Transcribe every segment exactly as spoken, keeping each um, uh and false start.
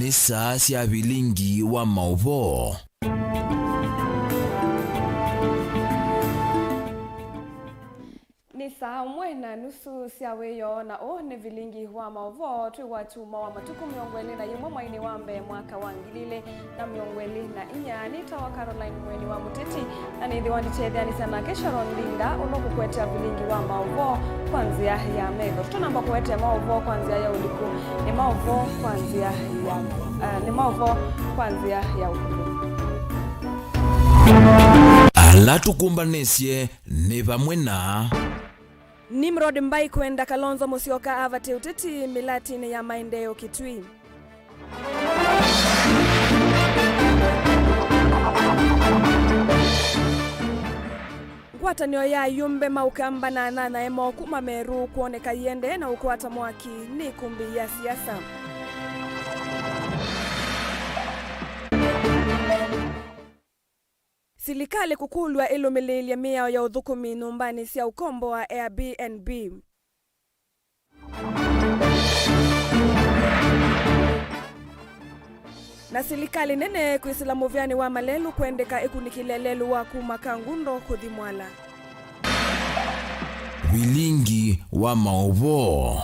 Nĩ saa sya vilingi wa maũvoo. Nĩ saa ũmwe na nusu sya wĩoo, na ũũ nĩ vilingi wa maũvoo twĩ wa kyumwa wa matukũ mĩongo ĩlĩ na yĩmwe mweinĩ wa mbee mwaka wa ngili ilĩ na mĩongo ĩlĩ na inya. Nĩtawa Caroline Mweni wa Mũteti, na nĩthĩwa nditetheanĩsya nake Sharon Linda, ũla ũkũkũetea vilingi wa maũvoo kwa nzĩa ya metho. Tũtanamba kũetea maũvoo kwa nzĩa ya ũliku, nĩ maũvoo kwa nzĩa ya, eh, nĩ maũvoo kwa nzĩa ya ũkuvĩ. Ala tũkũmbanĩsye nĩ vamwe na Nimrod Mbai kwenda Kalonzo Musyoka avate ũteti mĩlatinĩ ya maendeeo Kitui. Ngwatanĩo ya ayumbe ma Ũkamba na Anyanyae ma kuma Meru kwoneka iendee na ũkwata mwaki nĩ ikumbi ya siasa. Silikalĩ kũkũlw'a ĩlũmĩlĩĩlye mĩao ya ũthũkũmi nyũmbanĩ sya ũkomboa, Airbnb. Na silikalĩ nene kwĩsĩla mũvĩanĩ wa malelũ kwendeka ĩkunĩkĩle lelũ wa kuma Kangundo kũthi Mwala. Vilingi wa maũvoo.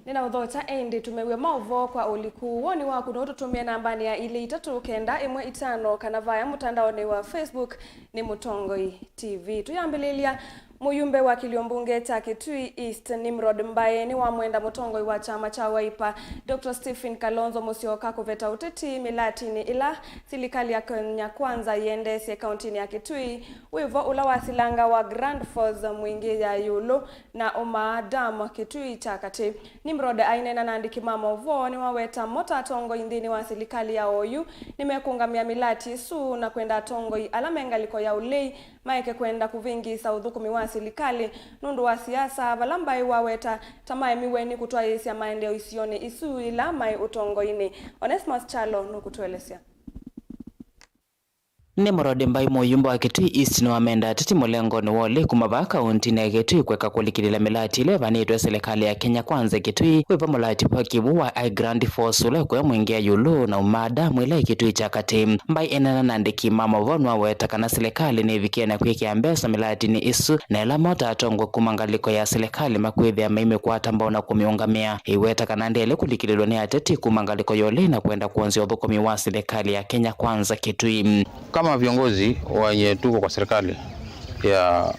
Nĩnaũthokya ĩndĩ tũmew'e maũvoo kwa ũliku. Woni waku no ũtũtũmĩe nambanĩ ya ilĩ itatũ kenda ĩmwe itano kana vaya mũtandaonĩ wa Facebook nĩ Mũtongoi T V. Tũyambĩlĩlya, mũyumbe wa kĩlio mbunge kya Kitui East Nimrod Mbai nĩwamwenda mũtongoi wa kyama kya Wiper, Doctor Stephen Kalonzo Musyoka kũveta ũteti mĩlatinĩ ĩla silikalĩ ya Kenya Kwanza ĩendeesye kauntinĩ ya Kitui, wĩvo ũla wasilanga wa Grand Falls, Mwingĩ ya ĩũlũ, na Omaa Dam, Kitui kya katĩ. Nimrod aineena na andĩki ma maũvoo nĩwaweta mo ta atongoi nthĩnĩ wa silikalĩ ya oyu nĩmekũngamĩa mĩlati ĩsu na kwenda atongoi ala me ngalĩko ya ũlei maeke kwenda kũvĩngĩĩsa ũthũkũmi wa silikalĩ nũndũ wa siasa, vala Mbai waweta ta maemiwe nĩ kũtwaĩĩsya maendeeo isionĩ isu ila maĩ ũtongoinĩ. Onesmus Kyalo nũkũtũelesya. Nimrod Mbai, mũyumbe wa Kitui East, nĩwamenda ateti mũlengonĩ wa ũlei kuma vaa kauntinĩ ya Kitui kũeka kũlikĩlĩla mĩlati ĩla ĩvanĩtwe silikalĩ ya Kenya Kwanza Kitui, wĩva mũlati wa kĩw'ũ wa Grand Falls ũla ũkũya Mwingĩ ya ĩũlũ na Omaa Dam ĩla ĩ Kitui kya katĩ. Mbai eneena na andĩki ma maũvoo nĩwaweta kana silikalĩ nĩvikie na kwĩkĩa mbesa mĩlatinĩ ĩsu, na ĩla mo ta atongoi kuma ngalĩko ya silikalĩ makwĩthĩa maimĩkwata mbau na kũmĩũngamĩa. Ĩweta kana ndĩaĩle kũlikĩlĩlwa nĩ ateti kuma ngalĩko ya ũlei na kwenda kwonzya ũthũkũmi wa silikalĩ ya Kenya Kwanza Kitui. Kama viongozi wenye tuko kwa serikali ya,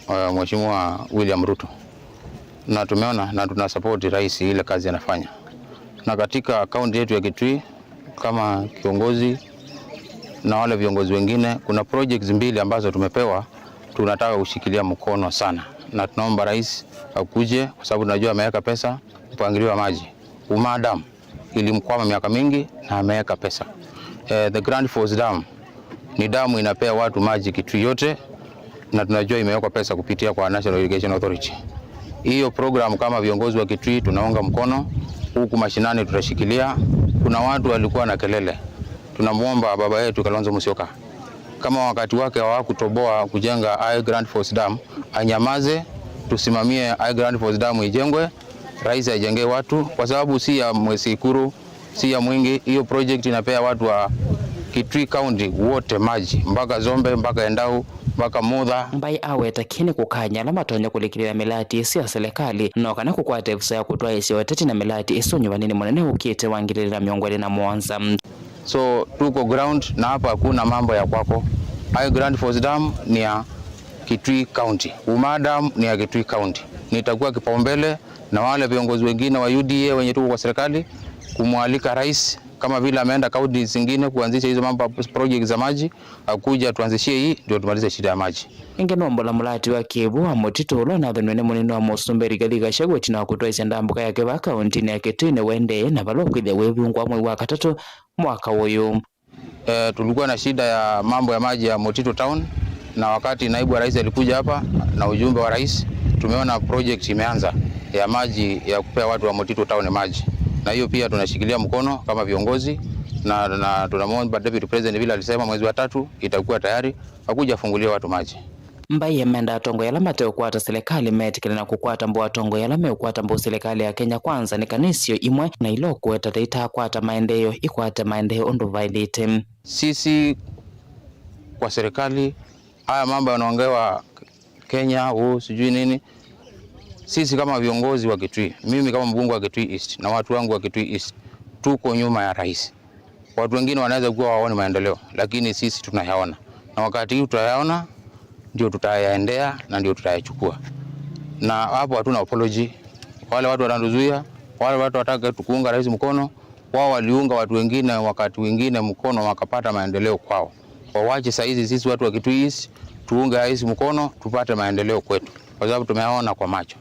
uh, Mheshimiwa William Ruto, na tumeona na tuna support rais ile kazi anafanya. Na katika kaunti yetu ya Kitui, kama kiongozi na wale viongozi wengine, kuna projects mbili ambazo tumepewa, tunataka kushikilia mkono sana, na tunaomba rais akuje, kwa sababu tunajua ameweka pesa, mpangilio wa maji. Omaa Dam ilimkwama miaka mingi na ameweka pesa. Eh, the Grand Falls Dam ni damu inapea watu maji Kitui yote, na tunajua imewekwa pesa kupitia kwa National Irrigation Authority. Hiyo program kama viongozi wa Kitui tunaunga mkono, huku mashinani tutashikilia. Kuna watu walikuwa na kelele. Tunamwomba baba yetu Kalonzo Musyoka, kama wakati wake hawakutoboa kujenga high Grand Falls Dam, anyamaze, tusimamie high Grand Falls Dam ijengwe, rais ajengee watu, kwa sababu si ya Mwesikuru, si ya Mwingi. Hiyo project inapea watu wa Kitui County wote maji, mpaka Zombe, mpaka Endau, mpaka Mutha. Mbai aweta kĩĩ nĩ kũkany'a ala matonya kũlikĩlĩla mĩlati ĩsu ya silikalĩ, no kana kũkwata ĩvuso ya kũtwaĩĩsya ũteti na mĩlati ĩsu nyuvanĩnĩ mũnene ũkĩte wa ngili ilĩ na mĩongo ĩlĩ na mũonza. So, tuko ground na hapa hakuna mambo ya kwako. Hayo Grand Falls Dam ni ya Kitui County. Omaa Dam ni ya Kitui County. Nitakuwa kipaumbele na wale viongozi wengine wa U D A wenye tuko kwa serikali kumwalika rais, kama vile ameenda kaunti zingine kuanzisha hizo mambo, project za maji, akuja tuanzishie hii ndio tumalize shida ya maji. Ĩngĩ nũmbũla mũlati wa kĩw'ũ wa mũtitũ ũla ũnathũniwe nĩ mũnini wa mũsumbĩ Rigathi Gachagua ĩtina wa kũtwaĩsya ndambũka yake vaa kauntinĩ ya Kitui nĩwendee na vala ũkwĩthĩa wĩvingũa mwei wa katatũ mwaka ũyũ. Eh, tulikuwa na shida ya mambo ya maji ya Mutito Town, na wakati naibu wa rais alikuja hapa na ujumbe wa rais, tumeona project imeanza ya maji ya kupea watu wa Mutito Town maji, na hiyo pia tunashikilia mkono kama viongozi, na, na tunamwomba Deputy President, vile alisema, mwezi wa tatu itakuwa tayari, akuja afungulie watu maji. Mbaie menda atongoi ala mateũkwata silikalĩ metĩkĩle na kũkwata mbũ atongoi ala meũkwata mbũ silikalĩ ya Kenya Kwanza nĩ kana isio imwe na ila ũkũweta ta itaakwata maendeeo ikwate maendeeo ũndũ vaĩlĩte. Sisi kwa serikali, haya mambo yanaongewa Kenya, huu sijui nini, sisi kama viongozi wa Kitui, mimi kama mbunge wa Kitui East na watu wangu wa Kitui East, tuko nyuma ya rais. Watu wengine wanaweza kuwa waone maendeleo, lakini sisi tunayaona, na wakati huu tutayaona, ndio tutayaendea na ndio tutayachukua, na hapo hatuna apology. Wale watu wanatuzuia, wale watu wataka tukuunga rais mkono, wao waliunga watu wengine wakati wengine mkono wakapata maendeleo kwao. Wawache saizi sisi watu wa Kitui East tuunge rais mkono tupate maendeleo kwetu, kwa sababu tumeona kwa macho.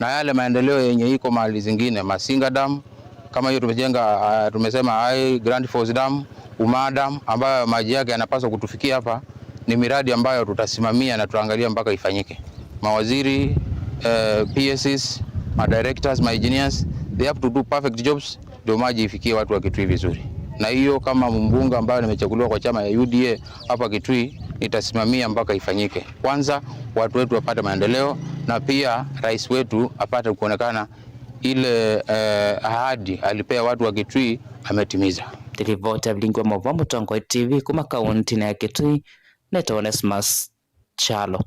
Na yale maendeleo yenye iko mahali zingine, Masinga Dam, kama hiyo tumejenga, ah, tumesema hii Grand Falls Dam, Umaa Dam, ambayo maji yake yanapaswa kutufikia hapa, ni miradi ambayo tutasimamia na tutaangalia mpaka ifanyike. Mawaziri, eh, P S Cs, ma directors, ma engineers, they have to do perfect jobs ndio maji ifikie watu wa Kitui vizuri. Na hiyo kama mbunge ambayo nimechaguliwa kwa chama ya U D A hapa Kitui, nitasimamia mpaka ifanyike. Kwanza, watu wetu wapate maendeleo na pia rais wetu apate kuonekana ile, eh, ahadi alipea watu wa Kitui ametimiza. Ndirivoti ya Vilingi wa Mauvoo, Mũtongoi T V kuma kauntinĩ ya Kitui, nĩtawa Onesmus Kyalo.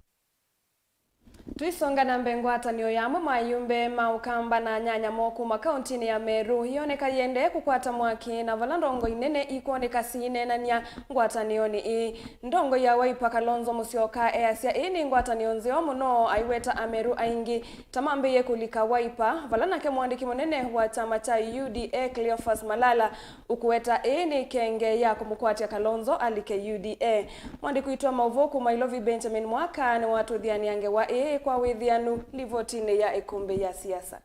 Tũisonga na mbee, ngwatanĩo ya amwe ma ayumbe ma Ũkamba na anyanya moo kuma kauntinĩ ya Meru yoneka yĩendee kũkwata mwaki, na vala ndongoi nene ikwoneka siineenany'a ngwatanĩonĩ ĩĩ. Ndongoi ya Wiper Kalonzo Musyoka easya ĩĩ nĩ ngwatanĩo nzeo mũno, aiweta Ameru aingĩ ta mambĩĩe kũlika Wiper, vala nake mũandĩki mũnene wa kyama kya U D A Cleophas Malala ũkũweta ĩĩ nĩ ĩkenge ya kũmũkwatya Kalonzo alike U D A. Mwandĩki witũ wa maũvoo kuma Ilovi Benjamin Mwaka nĩwatũthianĩa ngewa ĩĩ kwa wĩthĩanu livotinĩ ya ĩkũmbĩ ya siasa.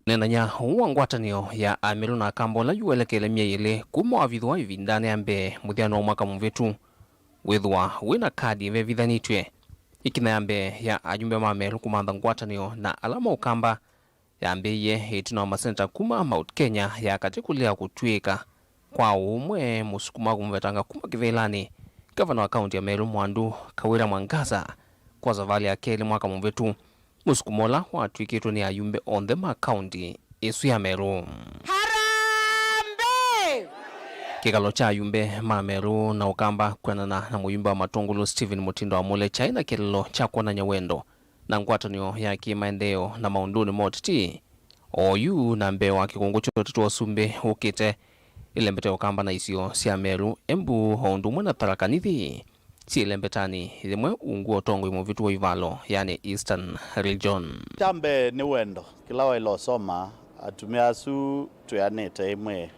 Neenany'a ũũ wa ngwatanĩo ya Ameru na Akamba ũla yu welekele myei ĩlĩ kuma wavithũa ĩvindanĩ ya mbee mũthyanĩ wa mwaka mũvĩtu, wĩthĩwa wĩ na kadi ĩvevithanĩtw'e. Ĩkinya ya mbee ya ayumbe ma Ameru kũmantha ngwatanĩo na ala ma Ũkamba yambĩĩie ĩtina wa maseneta kuma Mount Kenya ya katĩ kũlea kũtw'ĩĩka kwa ũmwe mũsukuma kũmũvetanga kuma kĩvĩlanĩ, ngavana wa kaunti ya Meru Mwandu Kawira Mwangaza kwa savalĩ ya kelĩ mwaka mũvĩtu, mũsukumo ũla watw'ĩkĩtwe nĩ ayumbe onthe ma kaunti ĩsu ya Meru. Harambee! Kĩkalo kya ayumbe ma Meru na Ũkamba kwendana na mũyumbe wa Matũngũlũ Stephen Mũtindo Amule kyaĩ na kĩeleelo kya kwonany'a wendo na ngwatanĩo ya kĩmaendeeo na maũndũnĩ ma ũteti. Oyu na mbee wa kĩkũngũ kya ũteti wa ũsumbĩ ũkĩte, ĩlembeta ya Ũkamba na isio sya Meru, Embu, o ũndũ ũmwe na Tharaka Nithi syĩ ĩlembetanĩ yĩmwe ungu wa ũtongoi mũvĩtu wa ivalo, yani Eastern Region. Kya mbee nĩ wendo. Kĩla waĩle ũsoma, atumĩa asu twĩanĩte ĩmwe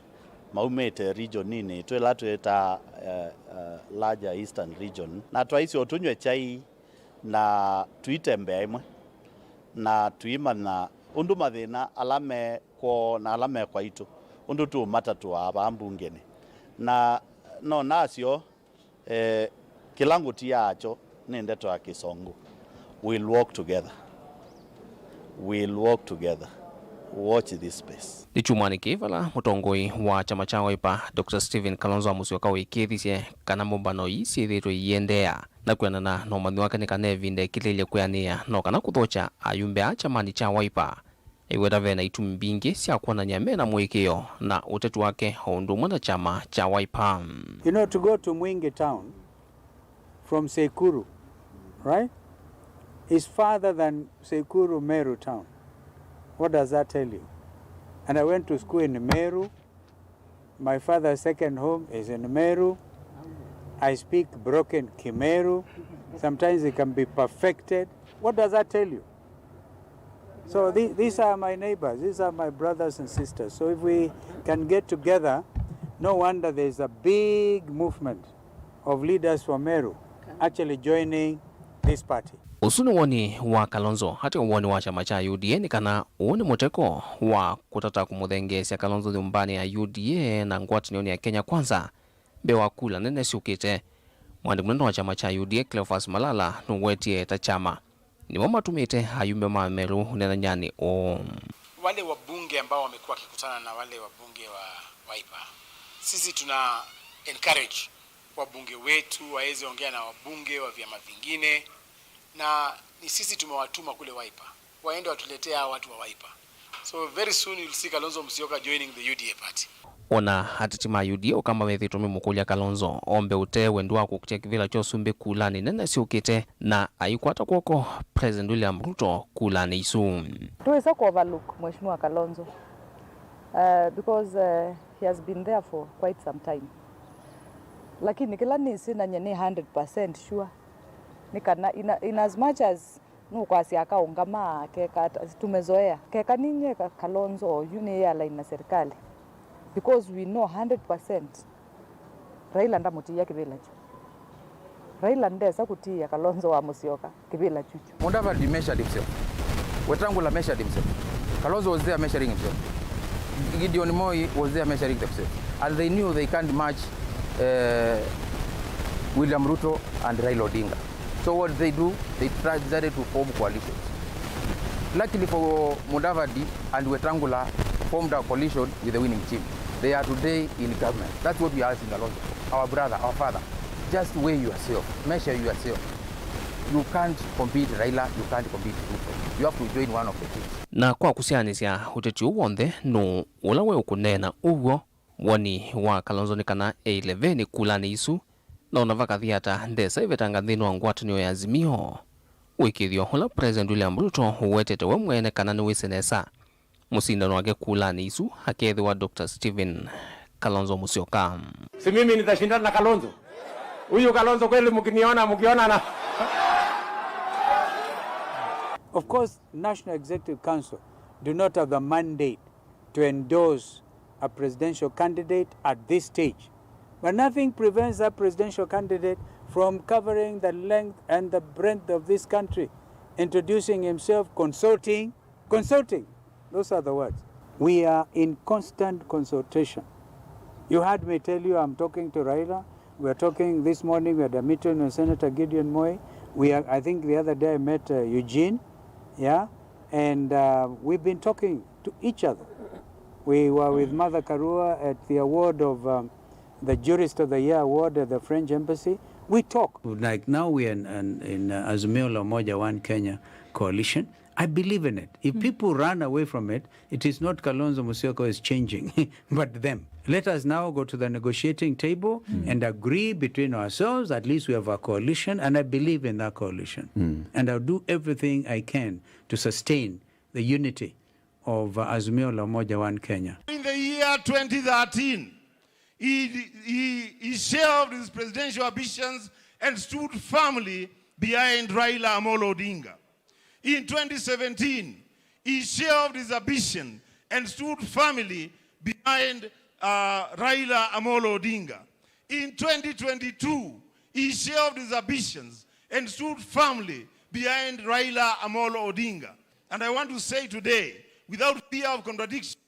maumĩte regioninĩ twĩla twĩtaa, eh, eh, larger Eastern Region, na twaisye ũtũnyw'e kyai na tũitembea ĩmwe, na tũimanya ũndũ mathĩna ala me kwoo na ala me kwaitũ, ũndũ tũũmatatũaa vaa mbungenĩ. Na no nasyo, eh, kĩla ngũtiaa kyo nĩ ndeto ya Kĩsũngũ, "We'll walk together. We'll walk together. Watch this space." Nĩ kyumwanĩ kĩĩ vala mũtongoi wa kyama kya Wiper, Doctor Stephen Kalonzo Musyoka wĩkĩĩthisye kana mbũmbano ii syĩthĩĩtwe iiendeea. Na kwĩanana na ũmanyi wake nĩ kana ĩvinda ĩkĩlĩlye kwĩanĩĩa no kana kũthokya ayumbe aa kyamanĩ kya Wiper, aiweta ve na itumi mbingĩ sya kwonany'a me na mũĩkĩĩo na ũteti wake o ũndũ ũmwe na kyama kya Wiper. You know, to go to Mwingi town from Sekuru, right, is farther than Sekuru Meru town. What does that tell you? And I went to school in Meru. My father's second home is in Meru. I speak broken Kimeru. Sometimes it can be perfected. What does that tell you? So the-, these are my neighbors. These are my brothers and sisters. So if we can get together, no wonder there's a big movement of leaders from Meru actually joining this party. Ũsu nĩ woni wa Kalonzo. Atĩ woni wa kyama kya U D A nĩ kana ũũ nĩ mũteko wa kũtata kũmũthengeesya Kalonzo nyũmbanĩ ya U D A na ngwatanĩonĩ ya Kenya Kwanza mbee wa kula nene syũkĩte. Mwandĩki mũnene wa kyama kya U D A Cleophas Malala nũwetie ta kyama nĩmo matũmĩte ayumbe ma Meru ũneenanyanĩ ũũ. Wale wabunge ambao wamekuwa wakikutana na wale wabunge wa Wiper, sisi tuna encourage Wabunge wetu waweze ongea na wabunge wa vyama vingine, na ni sisi tumewatuma kule Wiper, waende watuletee hawa watu wa Wiper. So very soon you'll see Kalonzo Musyoka joining the U D A party. Ona ateti ma U D A ũkamba methĩĩtwe memũkũlya Kalonzo ombe ũtee wendi wa kũkitya kĩvĩla kya ũsumbĩ kulanĩ nene syũkĩte, na aikwata kw'oko President William Ruto kulanĩ isu. Tũĩsa kũ overlook Mheshimiwa Kalonzo, uh, because, uh, he has been there for quite some time. Lakini kĩla nĩsĩ na nyie nĩ hundred percent sure nĩ kana in, in as much as nũkwasya akaũngama, keka ata, tumezoea. Keka ninyie Ka-, Kalonzo oyu nĩ align na serikali, because we know hundred percent Raila ndamũtiia kĩvĩla kyu. Raila ndesa kũtiia Kalonzo wa Musyoka kĩvĩla kyukyu. Mudavadi measured himself. Wetangula measured himself. Kalonzo was there measuring himself. Gideon Moi was there measuring themselves. And they knew they can't match, uh, William Ruto and Raila Odinga. So what did they do? They tried, decided to form coalitions. Luckily for Mudavadi and Wetangula, formed a coalition with the winning team. They are today in government. That's what we are asking Kalonzo, our brother, our father. Just weigh yourself, measure yourself. You can't compete Raila, you can't compete Ruto. You have to join one of the teams. Na kwa kũsyaanĩsya, ũteti ũũ w'onthe nũũ ũla we ũkũneena ũw'o? Woni wa Kalonzo nĩ kana eĩle venĩ kulanĩ isu, na ona vakathi ata ndesa ĩvetanga nthĩnĩ wa ngwatanĩo ya Azimio. Ũĩkĩĩthyo ũla President William Ruto ũwetete we mwene kana nĩwĩsĩ nesa mũsindano wake kulanĩ isu akeethĩwa Doctor Stephen Kalonzo Musyoka. Si mimi nitashindana na Kalonzo? Huyu Kalonzo kweli mkiniona, mkionana? Of course, National Executive Council do not have the mandate to endorse a presidential candidate at this stage. But nothing prevents that presidential candidate from covering the length and the breadth of this country, introducing himself, consulting, consulting. Those are the words. We are in constant consultation. You heard me tell you I'm talking to Raila. We are talking this morning, we had a meeting with Senator Gideon Moi. We are, I think the other day I met, uh, Eugene. Yeah. And, uh, we've been talking to each other. We were with Martha Karua at the award of, um, the Jurist of the Year award at the French Embassy. We talk. Like now we are in, in, in, uh, Azimio la Umoja One Kenya coalition. I believe in it. If people run away from it, it is not Kalonzo Musyoka is changing, but them. Let us now go to the negotiating table and agree between ourselves. At least we have a coalition, and I believe in that coalition. And I'll do everything I can to sustain the unity of, uh, Azimio la Umoja One Kenya. In the year twenty thirteen, he, he, he shelved his presidential ambitions and stood firmly behind Raila Amolo Odinga. In twenty seventeen, he shelved his ambition and stood firmly behind, uh, Raila Amolo Odinga. In twenty twenty-two, he shelved his ambitions and stood firmly behind Raila Amolo Odinga. And I want to say today, without fear of contradiction,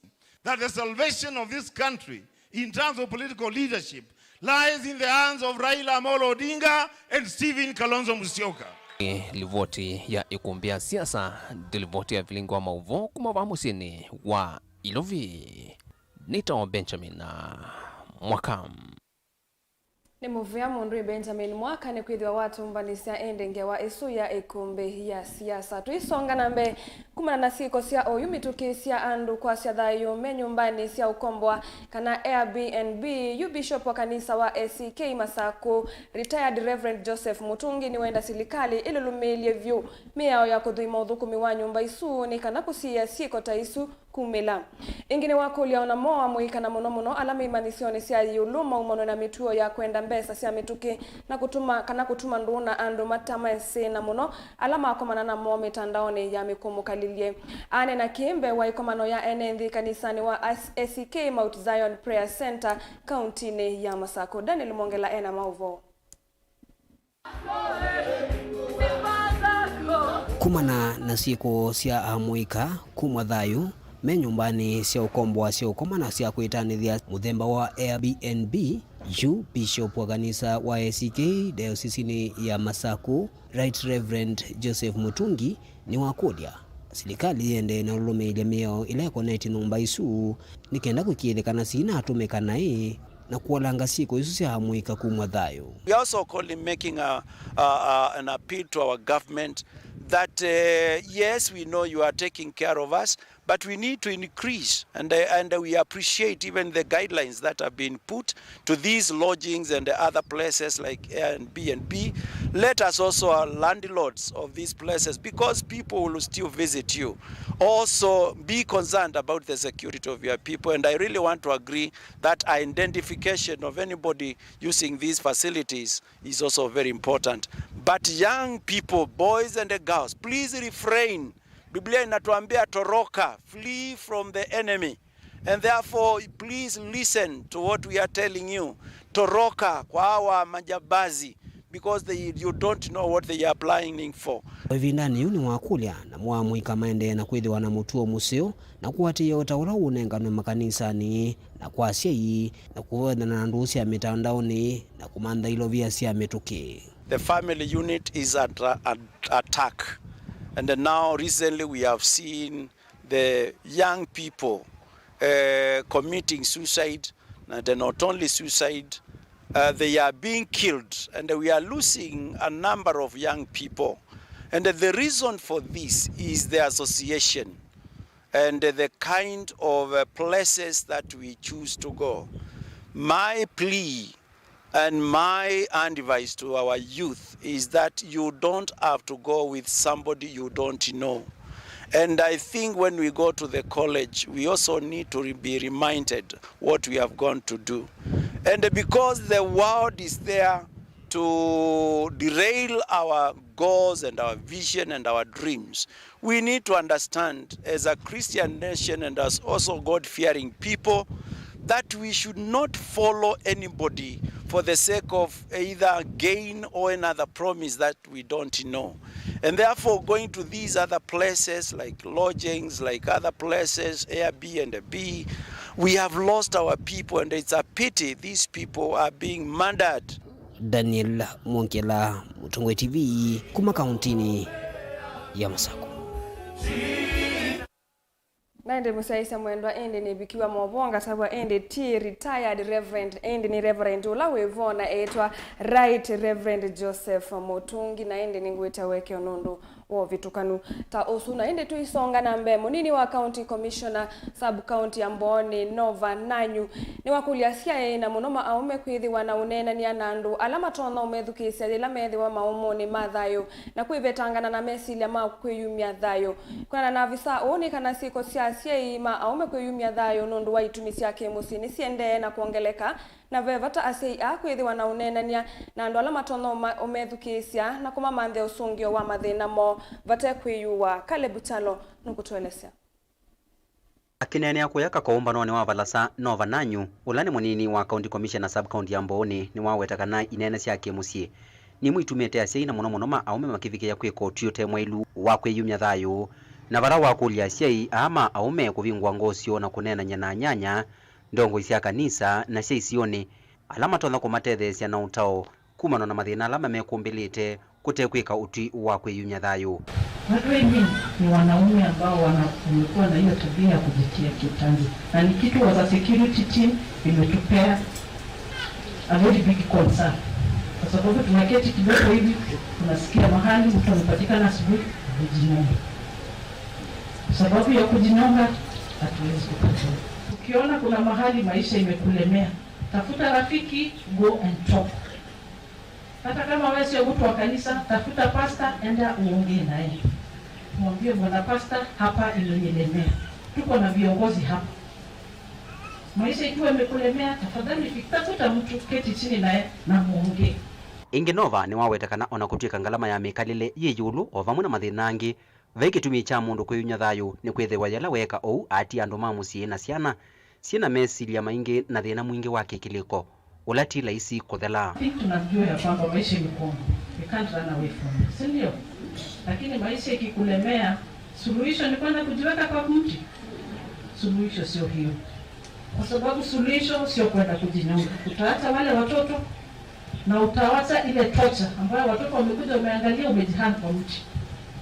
that the salvation of this country in terms of political leadership lies in the hands of Raila Amolo Odinga and Stephen Kalonzo Musyoka. Livoti ya ĩkũmbĩ ya siasa, ndi livoti ya vilingi wa maũvoo kuma vaa mũsyĩnĩ wa Ilovi. Nĩtawa Benjamin Mwaka. Nĩ mũvea mũndũ ĩ Benjamin Mwaka nĩkwĩthĩwa watũmbanĩsya ĩndĩ ngewa ĩsu ya ĩkũmbĩ ya siasa. Tũisonga na mbee, kumana na syĩko sya oyu mĩtũkĩ sya andũ kwasya thayũ me nyũmbanĩ sya ũkomboa kana Airbnb, yu Bishop wa kanisa wa A C K Masakũ, Retired Reverend Joseph Mutungi nĩwenda silikalĩ ĩlũlũmĩĩlye vyũ mĩao ya kũthũima ũthũkũmi wa nyũmba isu nĩ kana kũsiĩĩa syĩko ta isu kumĩla. Ĩngĩ nĩwakũlya o namo amũika, na mũno mũno ala me imanyĩsyonĩ sya ĩũlũ maumanwe na mĩtuo ya kwenda mbesa sya mĩtũkĩ na kũtuma, kana kũtuma ndũũ na andũ matamaesĩ, na mũno ala makomana namo mĩtandaonĩ ya mĩkũmũkalĩlye. Aneena kĩĩ mbee wa ĩkomano ya ene nthĩ kanisanĩ wa A C K Mount Zion Prayer Center kauntinĩ ya Masakũ. Daniel Mwongela ena maũvoo. Kumana na syĩko sya amũika kumwa thayũ me nyũmbanĩ sya ũkomboa sya ũkoma na sya kwĩtanĩthya mũthemba wa Airbnb, yu Bishop wa kanisa wa A C K diocesinĩ ya Masakũ, Right Reverend Joseph Mutungi, nĩwakũlya silikalĩ yĩendee na ũlũlũmĩĩlya mĩao ĩla ĩkonetye nyũmba isu nĩ kenda kũĩkĩĩthya kana syĩnatũmĩka naĩ na kũolanga syĩko isu sya amũika kumw'a thayũ. We are also calling, making a, a, a, an appeal to our government that, uh, yes, we know you are taking care of us, but we need to increase, and, uh, and we appreciate even the guidelines that have been put to these lodgings and other places like Airbnb. Let us also, our landlords of these places, because people will still visit you, also be concerned about the security of your people. And I really want to agree that identification of anybody using these facilities is also very important. But young people, boys and girls, please refrain. Biblia inatuambia toroka, flee from the enemy. And therefore, please listen to what we are telling you. Toroka kwa hawa majambazi, because they, you don't know what they are planning for. O ĩvindanĩ yĩu nĩwakũlya namo amũika maendee na kwĩthĩwa na mũtuo mũseo na kũatĩĩa o ta ũla ũũnenganwe makanisanĩ na kwa asyai, na kũvethana na ndũũ sya mĩtandaonĩ, na kũmantha ilovia sya mĩtũkĩ. The family unit is under at-, attack, and now recently we have seen the young people, uh, committing suicide, and not only suicide, uh, they are being killed, and we are losing a number of young people. And the reason for this is the association and the kind of, uh, places that we choose to go. My plea and my advice to our youth is that you don't have to go with somebody you don't know. And I think when we go to the college, we also need to re-, be reminded what we have gone to do. And because the world is there to derail our goals and our vision and our dreams, we need to understand, as a Christian nation and as also God-fearing people, that we should not follow anybody for the sake of either gain or another promise that we don't know. And therefore, going to these other places like lodgings, like other places, Airbnb, we have lost our people, and it's a pity these people are being murdered. Daniel Mwongela, Mũtongoi T V, kuma kauntinĩ ya Masakũ. Na ĩndĩ mũsyaĩĩsya mwendwa, ĩndĩ nĩvikiwa movoo ngatavw'a, ĩndĩ ti retired Reverend, ĩndĩ nĩ Reverend ũla wĩ vo na eĩtwa Right Reverend Joseph Mũtungi, na ĩndĩ nĩngwĩte ũekeo nũndũ wa ũvĩtũkanu ta ũsu. Na ĩndĩ tũisonga na mbee, mũnini wa County Commissioner Sub-County ya Mbooni, Nova Nanyu, nĩwakũlya asyaĩ, na mũno ma aũme, kwĩthĩwa na ũneenany'a na andũ ala matonya ũmethukĩĩsya yĩla meethĩwa maũmũnĩ ma thayũ na kwĩvetangana na mesilya ma kwĩyumya thayũ. Kwĩanana na avisa ũũ, nĩ kana syĩko sya asyaĩ ma aũme kwĩyumya thayũ nũndũ wa itumi sya kĩ-mũsyĩ nĩsiendee na kwongeleka, na ve vata asyaĩ aa kwĩthĩwa na ũneenany'a na andũ ala matonya ũma-, ũmethukĩĩsya na kũmamanthĩa ũsũngĩo wa mathĩna moo vate kwĩyũaa. Caleb Kyalo nũkũtũelesya. Akĩneenea kũya Kakoũ mbanonĩ wa Valasa, Nova Nanyu, ũla nĩ mũnini wa County Commissioner Sub-County ya Mbooni, nĩwaweta kana ineena sya kĩ-mũsyĩ nimwe itumĩte asyai na mũno mũno ma aũme makĩvikĩa kwĩka ũtwi ũte mwaĩlu wa kwĩyumya thayũ, na vala wakũlya asyai aa ma aũme kũvingũa ngoo syoo na kũneenany'a na anyanya, ndongoi sya kanisa, na sya isionĩ, ala matonya kũmatetheesya na ũtao kumana na mathĩna ala mamekũmbĩlĩte kũte kwĩka ũtwi wa kwĩyumya thayũ. Watu wengi ni wanaume ambao wana-, wamekuwa na hiyo tabia ya kujitia kitanzi, na ni kitu as a security team imetupea a very big concern, kwa sababu tunaketi kidogo hivi, tunasikia mahali mtu amepatikana asubuhi amejinyonga. Kwa sababu ya kujinyonga, hatuwezi kupata. Ukiona kuna mahali maisha imekulemea, tafuta rafiki, go and talk. Hata kama wewe sio mtu wa kanisa, tafuta pastor, enda uongee naye. Mwambie, "Bwana pastor, hapa imenilemea." Tuko na viongozi hapa. Maisha ikiwa imekulemea, tafadhali fi-, tafuta mtu, keti chini naye na muongee. Ĩngĩ Nova nĩwaweta kana ona kũtw'ĩka ngalama ya mĩkalĩle yĩ ĩũlũ o vamwe na mathĩna angĩ, vai kĩtumi kya mũndũ kwĩyumya thayũ nĩ kwĩthĩwa yĩla weeka ũu aatia andũ ma mũsyĩ na syana syĩ na mesilya maingĩ na thĩna mwingĩ wa kĩkĩlĩko ũla ti laisi kũthela. I think tunajua ya kwamba maisha ni ngumu. We can't run away from it, si ndio? Lakini maisha ikikulemea, suluhisho ni kwenda kujiweka kwa mti? Suluhisho sio hiyo, kwa sababu suluhisho sio kwenda kujinyonga. Utaacha wale watoto na utawacha ile torture ambayo watoto wamekuja wameangalia umejihang kwa mti.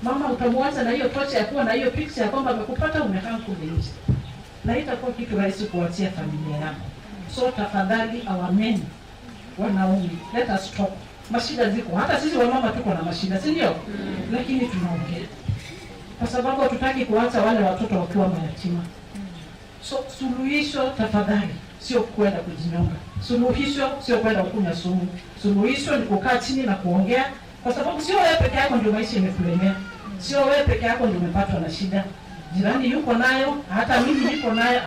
Mama utamwacha na hiyo torture ya kuwa na hiyo picture ya kwamba amekupata umehang kule nje. Na itakuwa kitu rahisi kuachia familia yako. So tafadhali, our men, wanaume, let us talk. Mashida ziko. Hata sisi wamama tuko na mashida, si ndio? Lakini tunaongea. Kwa sababu hatutaki kuacha wale watoto wakiwa mayatima. So suluhisho, tafadhali, sio kwenda kujinyonga. Suluhisho sio kwenda kunywa sumu. Suluhisho ni kukaa chini na kuongea, kwa sababu sio wewe peke yako ndio maisha imekulemea. Sio wewe peke yako ndio umepatwa na shida. Jirani yuko nayo, hata mimi niko nayo.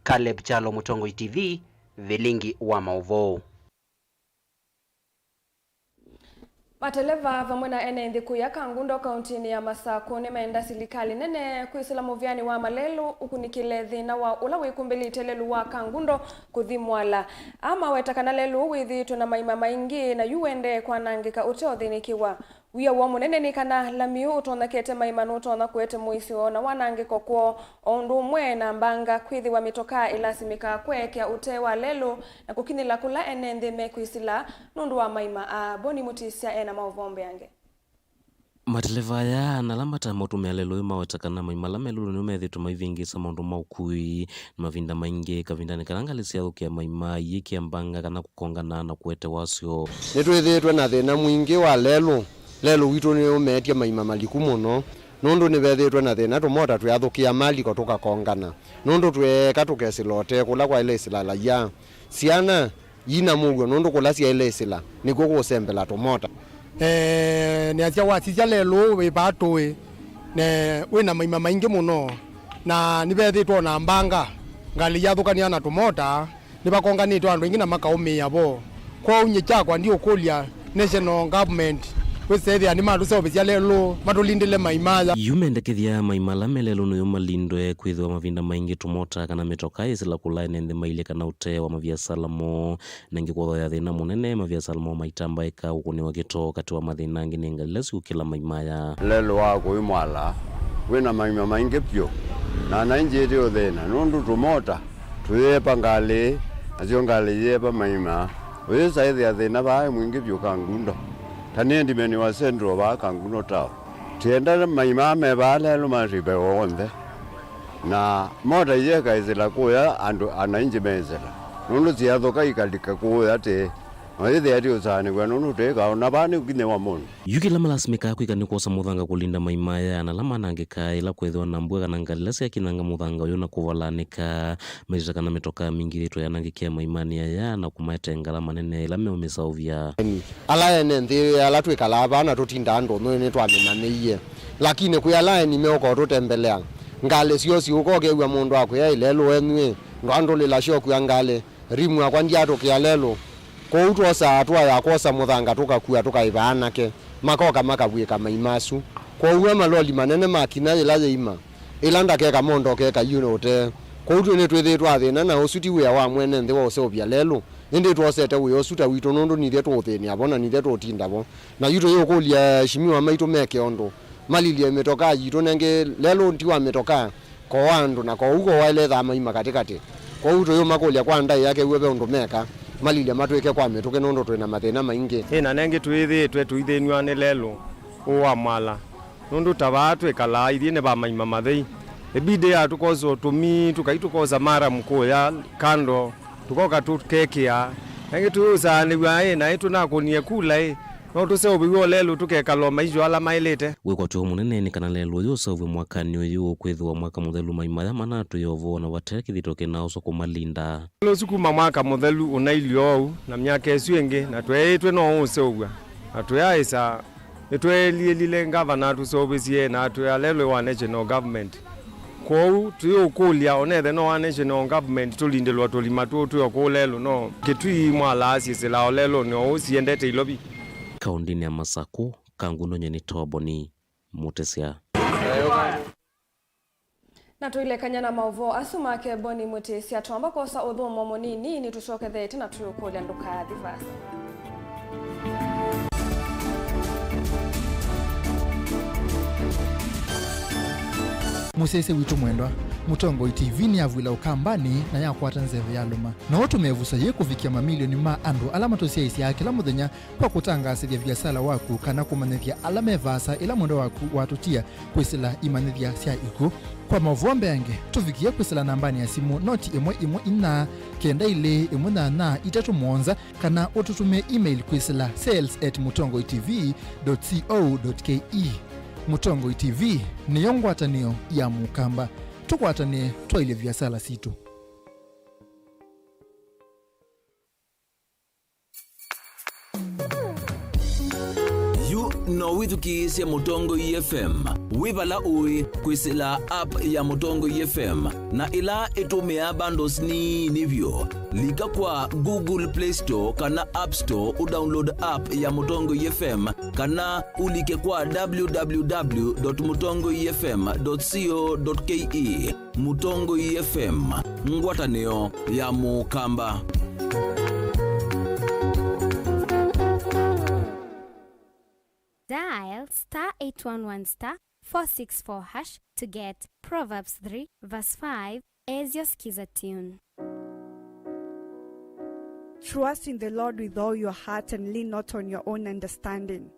Caleb Kyalo, Mũtongoi T V, vilingi wa maũvoo. Mateleva vamwe na ene nthĩ kũya Kangundo kauntinĩ ya Masakũ nĩmenda silikalĩ nene kwĩsĩla mũvĩanĩ wa malelũ ũkunĩkĩle thĩna wa ũla wĩkumbĩlĩte lelũ wa Kangundo kũthi Mwala. Aa maweta kana lelũ ũũ wĩthĩĩtwe na maima maingĩ na yu ũendee kwanangĩka ũteũthĩnĩkĩwa. Wia woo mũnene nĩ kana lami ũũ ũtonyekete maima nũtonya kũete mũisyo na wanangĩko kwoo, o ũndũ ũmwe na mbanga kwĩthĩwa mĩtokaa ĩlasimĩkaa kweekea ũtee wa lelũ na kũkinyĩla kũla ene nthĩ mekwĩsĩla nũndũ wa maima aa. Boni Mũtĩsya e na maũvoo mbeange. Mateleva aya na ala matamatũmĩa lelũ ũyũ maweta kana maima ala me lelũ nĩmo methĩĩtwe maivĩngĩĩsya maũndũ ma ũkui, na mavinda maingĩ, kavindanĩ kala ngalĩ syathũkĩa maima, iyĩkĩa mbanga kana kũkongana na kũete wasyo. Nĩtwĩthĩĩtwe na thĩna mwingĩ wa lelũ. Lelũ witũ nĩũmeetye maima maliku mũno, nũndũ nĩvethĩĩtwe na thĩna tũmota twĩathũkĩa maliko tũkakongana, nũndũ tweeka tũkesĩla ũtee kũla kwaĩle ĩsĩla laia. Syana yina mũuo nũndũ kũla syaĩle ĩsĩla nĩkw'o kũsembela tũmota. Eh, nĩasya wasisya lelũ wĩ vaa tũĩ, ne wĩ na maima maingĩ mũno, na nĩvethĩĩtwe o na mbanga, ngalĩ yathũkanĩa na tũmota, nĩvakonganĩtwe andũ aingĩ na makaũmĩĩa vo. Kwoou nyie kyakwa ndiũkũlya national government wĩsethĩa nĩmatũseũvĩsya lelũ, matũlindĩle maima aya. Yu mendekethya maima ala me lelũ nĩyo malindwe, kwĩthĩwa mavinda maingĩ tũmota kana mĩtoka yĩsĩla kũla ene nthĩ mailye kana ũtee wa maviasala moo. Na ĩngĩ kwothoya thĩna mũnene, maviasala moo maitambaĩka kũkũnĩwa kĩtoo katĩ wa mathĩna angĩ nĩ ngalĩ ila siũkĩla maima aya. Lelũ wa kũi Mwala wĩ na maima maingĩ vyũ, na anainji ĩtĩ ũthĩna nũndũ tũmota tũyĩepa ngalĩ, nasyo ngalĩ iyĩepa maima, ũyĩsa ĩthĩa thĩna vaa mwingĩ vyũ Kangundo. Ta nĩ endimeni wa Central vaa Kangundo Town. Tienda maima me vaa lelũ matipe onthe. Na mota iyeka ĩsĩla kũya andũ anainji meĩsĩla, nũndũ syathũka ikalika kũya tĩ, na ĩthĩa ti ũsaanĩw'a nũndũ tĩka ona vaa nĩũkinyĩwa mũndũ. Yu kĩla malasimĩkaa kwĩka nĩ kwosa mũthanga kũlinda maima aya na ala manangĩkaa ĩla kwĩthĩwa na mbua kana ngalĩ ila syakinyanga mũthanga ũyũ na kũvalanĩka. Mew'ĩte kana mĩtokaa mingĩ yĩtwe yanangĩkĩa maimanĩ aya na kũmaete ngalama nene ĩla meũmĩseũvya. Ala ene nthĩ ala twĩkalaa vaa na tũtindaa ndũnyũ nĩtwamĩmanyĩie, lakini kwĩ ala aeni meũka ũtũtembelea, ngalĩ syoo siũka ũkew'a mũndũ akwĩa, "Ĩ lelũ wenyu ĩ, ndwandũlĩla syokua ngalĩ." Rimu akwa ndyatũkĩa lelũ. Kwoou twosaa atũa ya kwosa mũthanga tũkakua tũkaĩva anake, makoka makavw'ĩka maima asu. Kwoou we maloli manene makinya yĩla yĩima, ĩla ndakeka mondo keka yu ũtee. Kwoou twĩ nĩtwĩthĩĩtwe athĩna, na ũsu ti wĩa wa mwene nthĩ wa ũseũvya lelũ, ĩndĩ twosete wĩa ũsu ta witũ nũndũ nithyĩ tũũthĩnĩa vo na nithyĩ tũũtinda vo. Na yu tũyĩũkũlya eshimiwa maitũ meke ũndũ, malilye mĩtokaa yitũ nengĩ, lelũ ti wa mĩtokaa. Ko wa andũ, na kwoou ko waĩle ĩthaa maima katĩkatĩ. Kwoou tũyũmakũlya kwa ndaĩa kew'e ve ũndũ meka, malilye matwĩke kwa mĩtũkĩ nũndũ twĩ na mathĩna maingĩ. Ĩ na nengĩ twĩthĩĩtwe tũithĩnw'a nĩ lelũ ũũ wa Mwala, nũndũ ta vaa twĩkalaa ithyĩ nĩ va maima mathei. Ĩbidi ya tũkosa ũtũmi, tũkai tũkosa maramu kũya kando, tũkoka tũkekĩa. Nengĩ tũyũsaanĩw'a ĩ, naĩ tũnakũnie kula ĩ, no tũseũvĩw'e o lelũ tũkekala o maisyo ala maĩlĩte. Wĩkwatyo mũnene nĩ kana lelũ ũyũ ũseũvw'e mwakanĩ ũyũ, kwĩthĩwa mwaka mũthelu maima aya manatwĩe o vo na vate kĩthito kĩnaoswa kũmalinda. Lelũ ũsu kuma mwaka mũthelu ũnailye oou, na myaka ĩsu ĩngĩ, na tweeĩtwe no ũũseũvw'a, na tũyaaĩsa. Nĩtweelilile ngavana atũseũvĩsye na atwĩa lelũ wa national government. Kwoou, tũyĩũkũlya, onethe no wa national government tũlindĩlwa tũlima tũũ twĩ o kũũ lelũ, no Kĩtui Mwala syĩsĩlaa o lelũnĩ oou siendete Ilovi. Kaũntĩnĩ ya Masakũ, Kangundo, nyie nĩ Toboni Mũtĩsya. Na tũilekany'a na maũvoo asu make Boni Mũtĩsya, twamba kwosa ũthũmũo mũnini, nĩtũsyokethete na twĩũkũlya ndũkathi vaasa. Mũsyaĩĩsya witũ mwendwa, Mũtongoi T V nĩyavw'ĩla Ũkambanĩ na yakwata nzeve ya lũma. No ũtũme ĩvuso yĩĩ kũvikĩa mamilioni ma andũ ala matũsyaĩĩsyaa kĩla mũthenya kwa kũtangaasĩthya viasala waku kana kũmanyĩthya ala me vaasa ĩla mwendwa waku watũtia kwĩsĩla imanyĩthya sya ikw'ũ. Kwa maũvoo mbeange, tũvikĩe kwĩsĩla nambanĩ ya simũ noti ĩmwe ĩmwe inya, kenda ilĩ, ĩmwe nyanya, itatũ mũonza, kana ũtũtũmĩe email kwĩsĩla sales at mũtongoi T V dot co dot K E. Mũtongoi T V nĩyo ngwatanĩo ya Mũkamba. Tũkwatanĩe twaĩlye viasala sitũ. Yu no wĩthukĩĩsye Mũtongoi F M wĩ vala ũĩ kwĩsĩla app ya Mũtongoi F M, na ĩla ĩtũmĩaa bundles nini vyũ. Lika kwa Google Play Store kana App Store ũdownload app ya Mũtongoi F M, kana ũlike kwa w w w dot mũtongoi f m dot co dot k e. Mũtongoi F M, ngwatanĩo ya Mũkamba. Dial star eight one one star four six four hash to get Proverbs three verse five as your Skiza tune. Trust in the Lord with all your heart and lean not on your own understanding.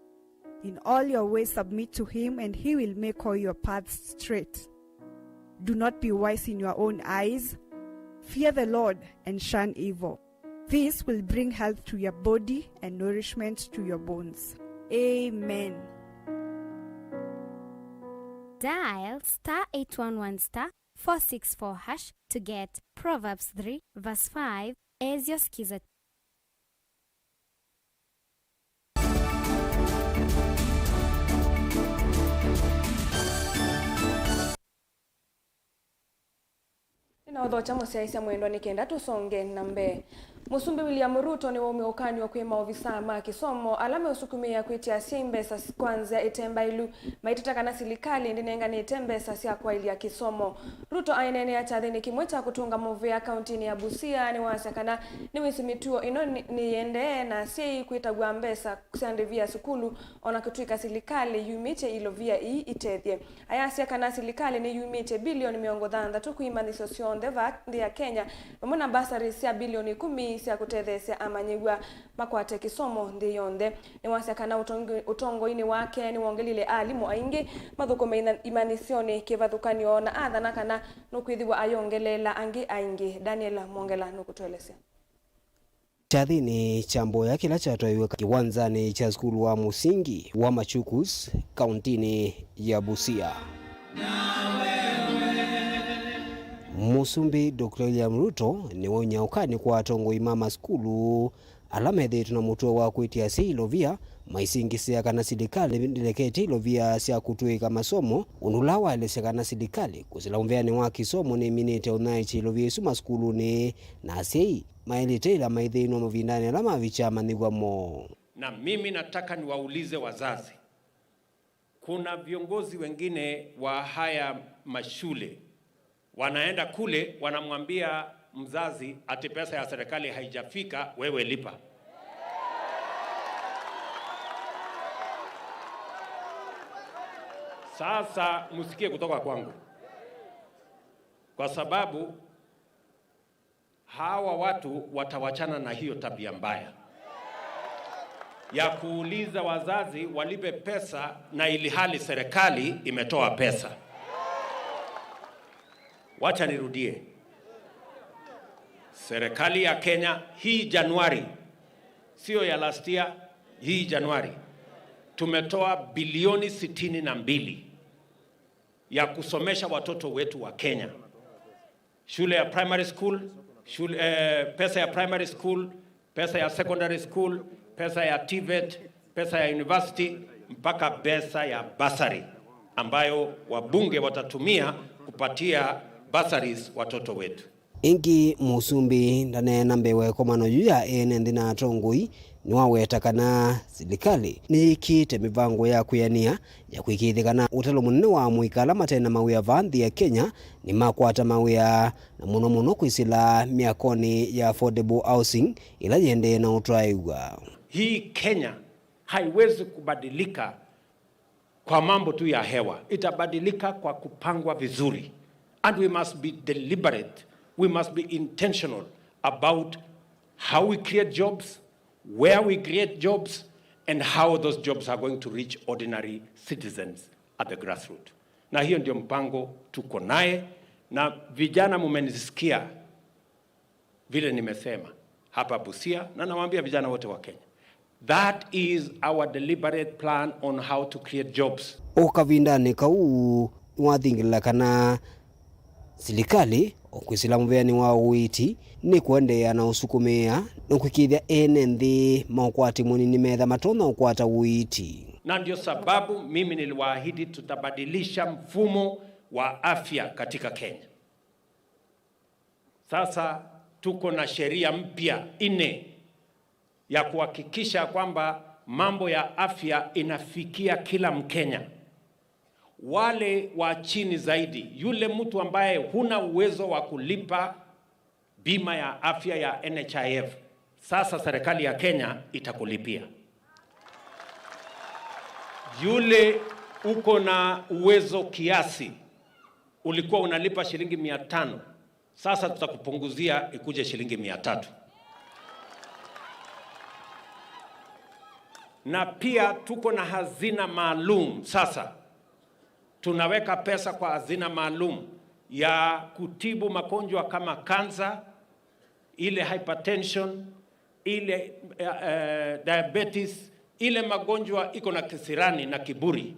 In all your ways submit to him, and he will make all your paths straight. Do not be wise in your own eyes. Fear the Lord and shun evil. This will bring health to your body and nourishment to your bones. Amen. Dial star eight one one star four six four hash to get Proverbs three verse five as your Skiza. Nĩnaũthokya mũsyaĩĩsya mwendwa nĩ kenda tũsonge na mbee. Mũsumbĩ William Ruto nĩwaumya ũkany'o kwĩ maovisaa ma kĩsomo ala meũsukumĩĩa kwĩtya asyai mbesa s-, kwa nzĩa ĩte mbaĩlu, maiteta kana silikalĩ ndĩnenganĩte mbesa sya kwaĩlya kĩsomo. Ruto aineenea kyathĩnĩ kĩmwe kya kũtũnga mũvea kauntinĩ ya Busia nĩwasya kana nĩwĩsĩ mĩtuo ĩno nĩ, nĩyĩendee na asyai kwĩtavw'a mbesa sya ndĩvi ya sukulu, o na kũtw'ĩka silikalĩ yumĩtye ilovia ii itethye. Ayasya kana silikalĩ nĩyumĩtye bilioni mĩongo thanthatũ kwĩ imanyĩsyo syonthe vaa nthĩ ya Kenya, vamwe na bursaries sya bilioni ikũmi sya kũtetheesya amanyĩw'a makwate kĩsomo nthĩ yonthe. Nĩwasya kana ũtongo-, ũtongoinĩ wake nĩwongelile alimũ aingĩ mathũkũme ina-, imanyĩsyonĩ kĩvathũkany'o na athana kana nũkwĩthĩwa ayongeleela angĩ aingĩ. Daniel Mwongela nũkũtũelesya. Kyathĩnĩ kya mboya kĩla kyatwaiwe kĩwanzanĩ kya sukulu wa mũsingi wa Machakos, kauntinĩ ya Busia, Mũsumbĩ Doctor William Ruto nĩwaumya ũkany'o kwa atongoi ma masukulu ala methĩĩtwe na mũtuo wa kwĩtya asyai ilovia, maisingĩsĩa kana silikalĩ ndĩleketye ilovia sya kũtw'ĩĩka masomo, ũndũ ũla waelesya kana silikalĩ kũsĩla ũmbeanĩ wa kĩsomo nĩminĩte ũnyaĩĩkya ilovia isu masukulunĩ, na asyai maĩlĩte ĩla maithĩnw'a mavindanĩ ala mavikya amanyĩw'a moo. Na mimi nataka niwaulize wazazi, kuna viongozi wengine wa haya mashule wanaenda kule wanamwambia mzazi ati pesa ya serikali haijafika, wewe lipa. Sasa msikie kutoka kwangu, kwa sababu hawa watu watawachana na hiyo tabia mbaya ya kuuliza wazazi walipe pesa na ilihali serikali imetoa pesa. Wacha nirudie. Serikali ya Kenya hii Januari, sio ya last year, hii Januari, tumetoa bilioni sitini na mbili ya kusomesha watoto wetu wa Kenya. Shule ya primary school, shule, eh, pesa ya primary school, pesa ya secondary school, pesa ya TVET, pesa ya university, mpaka pesa ya bursary ambayo wabunge watatumia kupatia bursaries watoto wetu. Ĩngĩ, mũsumbĩ ndaneena mbee wa ĩkomano yu ya ene nthĩ na atongoi, nĩwaweta kana silikalĩ nĩyĩkĩĩte mĩvango ya kwĩanĩa ya kũĩkĩĩthya kana ũtalo mũnene wa amũika ala mate na mawĩa vaa nthĩ ya Kenya nĩmakwata mawĩa, na mũno mũno kwĩsĩla myakonĩ ya affordable housing ĩla yĩendee na ũtwaĩw'a. Hii Kenya haiwezi kubadilika kwa mambo tu ya hewa, itabadilika kwa kupangwa vizuri. And we must be deliberate, we must be intentional about how we create jobs, where we create jobs, and how those jobs are going to reach ordinary citizens at the grassroots. Na hiyo ndio mpango tuko naye, na vijana, mumenisikia vile nimesema hapa Busia, na nawaambia vijana wote wa Kenya, that is our deliberate plan on how to create jobs. O kavindanĩ kau, nĩwathingĩlĩla kana silikalĩ, o kwĩsĩla mũvĩanĩ wa ũiiti, nĩkũendeea na ũsukumĩa na kwĩkĩĩthya ene nthĩ ma ũkwati mũnini metha matonya ũkwata ũiiti. Na ndio sababu mimi niliwaahidi tutabadilisha mfumo wa afya katika Kenya. Sasa tuko na sheria mpya nne ya kuhakikisha kwamba mambo ya afya inafikia kila Mkenya. Wale wa chini zaidi, yule mtu ambaye huna uwezo wa kulipa bima ya afya ya N H I F, sasa serikali ya Kenya itakulipia. Yule uko na uwezo kiasi, ulikuwa unalipa shilingi mia tano, sasa tutakupunguzia ikuje shilingi mia tatu. Na pia tuko na hazina maalum sasa. Tunaweka pesa kwa hazina maalum ya kutibu magonjwa kama kansa, ile hypertension, ile, eh, eh, diabetes, ile magonjwa iko na kisirani na kiburi.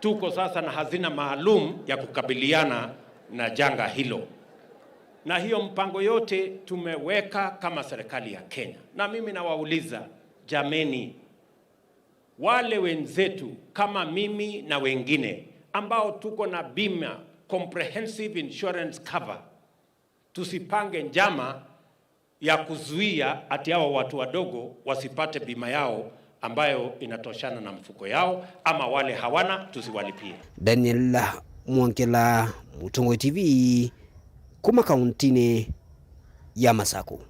Tuko sasa na hazina maalum ya kukabiliana na janga hilo. Na hiyo mpango yote tumeweka kama serikali ya Kenya. Na mimi nawauliza, jameni, wale wenzetu kama mimi na wengine ambao tuko na bima, comprehensive insurance cover, tusipange njama ya kuzuia ati hawa watu wadogo wasipate bima yao ambayo inatoshana na mfuko yao, ama wale hawana tusiwalipie. Daniel Mwongela, Mũtongoi T V, kuma kauntinĩ ya Masaku.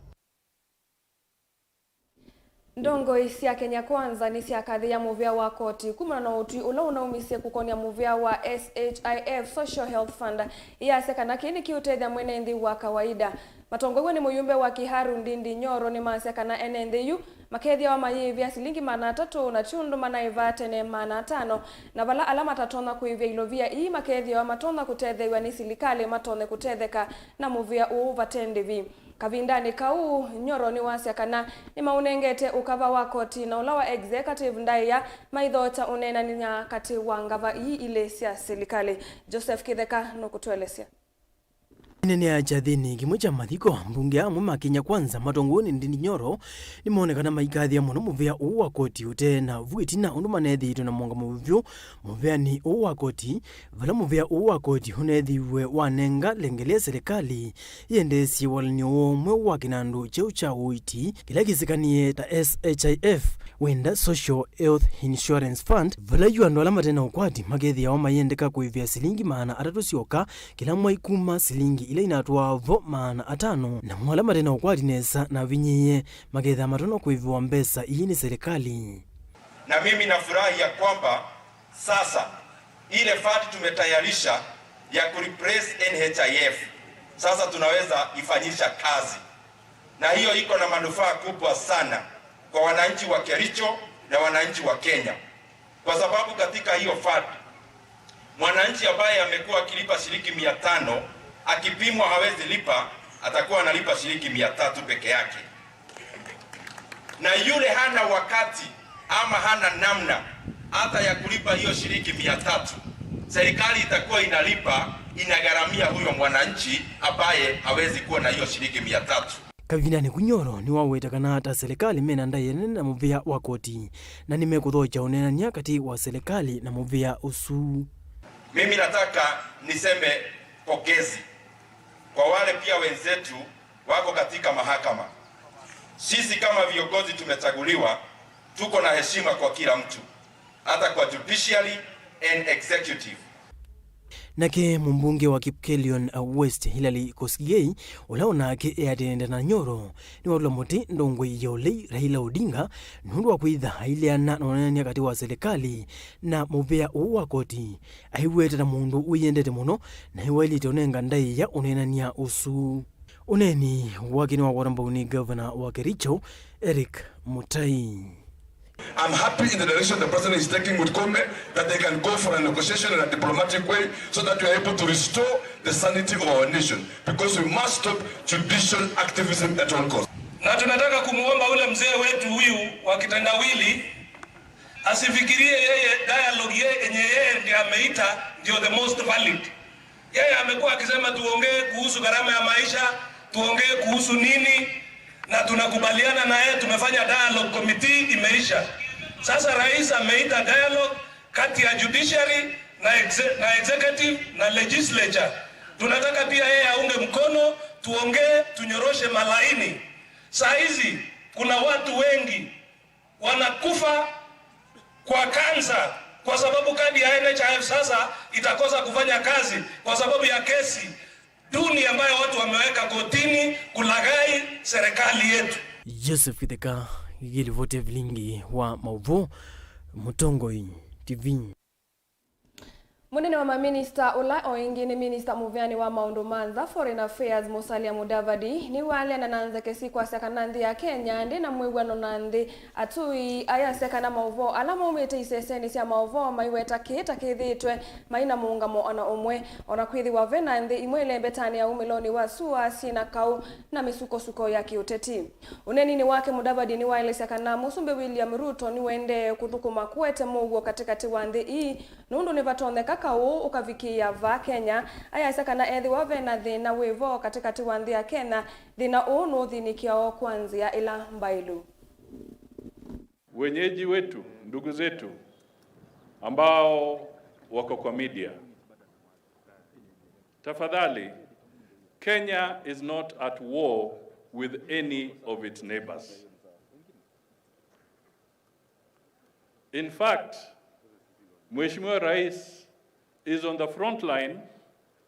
Ndongoi sya Kenya Kwanza nĩsyakathĩĩa mũvĩa wa koti kumana na ũtwi ũla ũnaumisye kũkonya mũvĩa wa S H I F, Social Health Fund, iyasya kana kĩĩ nĩkĩũtethya mwene nthĩ wa kawaida. Matongoew'e nĩ mũyumbe wa Kiharu, Ndindi Nyoro, nĩmasya kana ene nthĩ yu makethĩawa mayĩĩvĩa silingi maana atatũ, na ti ũndũ manaĩvaa tene maana atano, na vala ala matatonya kũĩvya ilovia ii makethĩawa matonya kũtetheew'a nĩ silikalĩ matonye kũtetheka na mũvĩa ũũ vate ndĩvi. Kavindanĩ kau, Nyoro nĩwasya kana nĩmaũnengete ũkava wa koti na ũla wa executive ndaĩa maithokya ũneenany'a katĩ wa ngava ii ilĩ sya silikalĩ. Joseph Kĩtheka nũkũtũelesya. Ĩneenea kyathĩnĩ kĩmwe kya mathiko, mbunge amwe ma Kenya Kwanza matongoew'e nĩ Ndindi Nyoro nĩmoonekana maikathĩa mũno mũvĩa ũũ wa koti ũte na vu ĩtina ũndũ maneethĩĩtwe na mũongo mũvyũ mũvĩanĩ ũũ wa koti, vala mũvĩa ũũ wa koti ũneethĩiwe wanenga lengelea silikalĩ ĩendeesye walany'o woo mweũ wa kĩnandũ kyeũ kya ũiiti kĩla kĩsĩkanĩe ta S H I F, wenda Social Health Insurance Fund, vala yu andũ ala mate na ũkwati makethĩawa mayendeka kũĩvĩa silingi maana atatũ syoka kĩla mwai kuma silingi ila inatwaa vo maana atano, namo ala mate na ũkwati nesa na avinyĩĩe makethĩwa matonya kũĩvĩwa mbesa ii nĩ silikalĩ. Na mimi nafurahi ya kwamba sasa ile fund tumetayarisha ya kureplace N H I F, sasa tunaweza ifanyisha kazi, na hiyo iko na manufaa kubwa sana kwa wananchi wa Kericho na wananchi wa Kenya, kwa sababu katika hiyo fund mwananchi ambaye amekuwa akilipa shilingi mia tano, akipimwa hawezi lipa, atakuwa analipa shilingi mia tatu peke yake. Na yule hana wakati ama hana namna hata ya kulipa hiyo shilingi mia tatu, serikali itakuwa inalipa, inagharamia huyo mwananchi ambaye hawezi kuwa na hiyo shilingi mia tatu. Kavindanĩ ku, Nyoro nĩwaweta kana ta silikalĩ mena ndaĩa nene na mũvĩa wa koti, na nĩmekũthokya ũneenany'a katĩ wa silikalĩ na mũvĩa ũsu. Mimi nataka niseme pongezi kwa wale pia wenzetu wako katika mahakama. Sisi kama viongozi tumechaguliwa, tuko na heshima kwa kila mtu, hata kwa judiciary and executive. Nake mũmbunge wa Kipkelion West, Hillary Kosgei, ũla onake eatĩĩte na Nyoro, nĩwatũla mũtĩ ndongoi ya ũlei Raila Odinga nũndũ wa kwĩtha aileana na ũneenany'a katĩ wa silikalĩ na mũvĩa ũũ wa koti. Aiweta ta mũndũ wĩyendete mũno na nĩwaĩlĩte ũnenga ndaĩa ũneenany'a ũsu. Ũneeni wake nĩwakwata mbau nĩ ngavana wa Kericho, Eric Mutai. I'm happy in the direction the president is taking with Koome, that they can go for a negotiation in a diplomatic way so that we are able to restore the sanity of our nation, because we must stop judicial activism at all costs. Na tunataka kumwomba ule mzee wetu huyu wa kitendawili asifikirie yeye dialogue ye-, yenye yeye ndiye ameita ndio the most valid. Yeye amekuwa akisema tuongee kuhusu gharama ya maisha, tuongee kuhusu nini, na tunakubaliana na yeye, tumefanya dialogue committee, imeisha. Sasa rais ameita dialogue kati ya judiciary na exe-, na executive na legislature. Tunataka pia yeye aunge mkono, tuongee, tunyoroshe malaini. Saa hizi kuna watu wengi wanakufa kwa kansa kwa sababu kadi ya N H I F sasa itakosa kufanya kazi kwa sababu ya kesi duni ambayo watu wameweka kotini kulaghai serikali yetu. Joseph Itheka, gĩlivoti ya vilingi wa maũvoo, Mũtongoi T V. Mũnene wa maminista, ũla o ĩngĩ nĩ minista mũveani wa maũndũ ma nza, Foreign Affairs, Musalia Mudavadi, nĩwaleana na nzeke sikwasya kana nthĩ ya Kenya ndĩ na mwĩw'ano na nthĩ. Atũi ayasya kana maũvoo ala maumĩte isesenĩ sya maũvoo maiweta kĩĩ ta kĩthĩĩtwe mai na mũũngamo ona ũmwe, ona kwĩthĩwa ve na nthĩ imwe ile mbetanĩ ya umĩlonĩ wa sua syĩ na kaũ na mĩsukosuko ya kĩũteti. Ũneeninĩ wake, Mudavadi nĩwaelesya kana Mũsumbĩ William Ruto nĩwaendee kũthũkũma kũete mũuo katĩkatĩ wa nthĩ ii, nũndũ nĩvatonyeka kaũ ũkavikĩĩa vaa Kenya. Ayasya kana ethĩwa ve na thĩna wĩ vo katĩkatĩ wa nthĩ ya Kenya, thĩna ũũ nũũthĩnĩkĩawa kwa nzĩa ĩla mbaĩlu. Wenyeji wetu, ndugu zetu ambao wako kwa media, tafadhali, Kenya is not at war with any of its neighbors. In fact, Mheshimiwa Rais is on the front line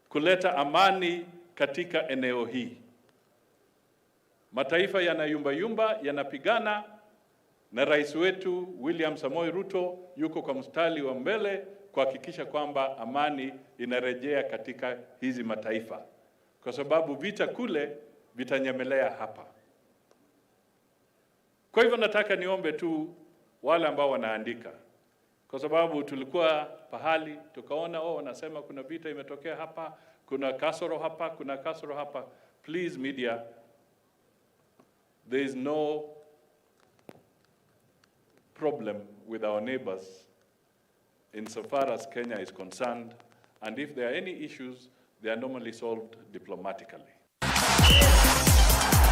kuleta amani katika eneo hii. Mataifa yanayumbayumba, yanapigana, na rais wetu William Samoei Ruto yuko kwa mstari wa mbele kuhakikisha kwamba amani inarejea katika hizi mataifa, kwa sababu vita kule vitanyemelea hapa. Kwa hivyo nataka niombe tu wale ambao wanaandika, kwa sababu tulikuwa pahali tukaona, oh, wanasema kuna vita imetokea hapa, kuna kasoro hapa, kuna kasoro hapa. Please, media, there is no problem with our neighbors insofar as Kenya is concerned, and if there are any issues, they are normally solved diplomatically.